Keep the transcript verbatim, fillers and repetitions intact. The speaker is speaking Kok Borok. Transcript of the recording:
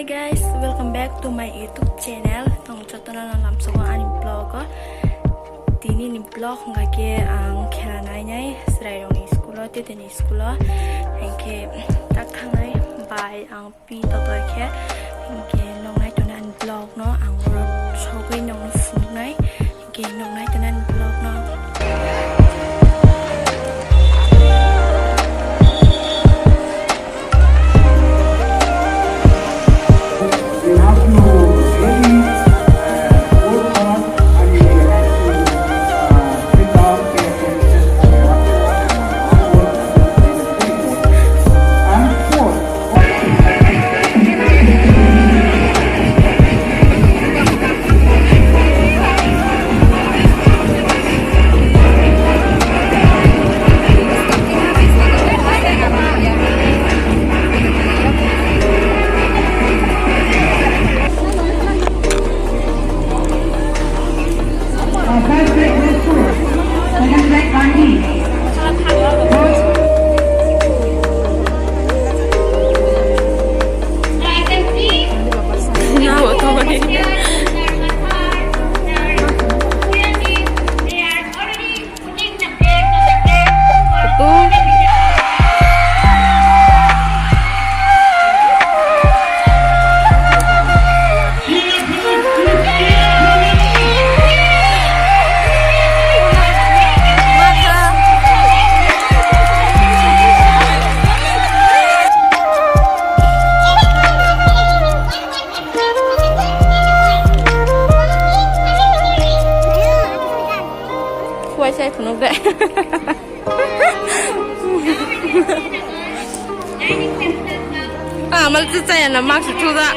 Guys, welcome back to my YouTube channel. Tong jotono no lamsogo ani vlog o. Tini ni vlog hwnkha khe ang khela nainai chwrai rokni school o, tete ni school o. Hinkhe tak thangnai bai ang pin totoi khe. Hinkhe nongnai tongnai ani vlog no ang oro sogwi nongno phunuknai. Hinkhe nongnai tongnai ani vlog no. You have to really, uh, work hard and you will have to, uh, pick up the attention of the people. And fourth, Kuai sai phunuk de. Ah, mal tu saya na mask tu da.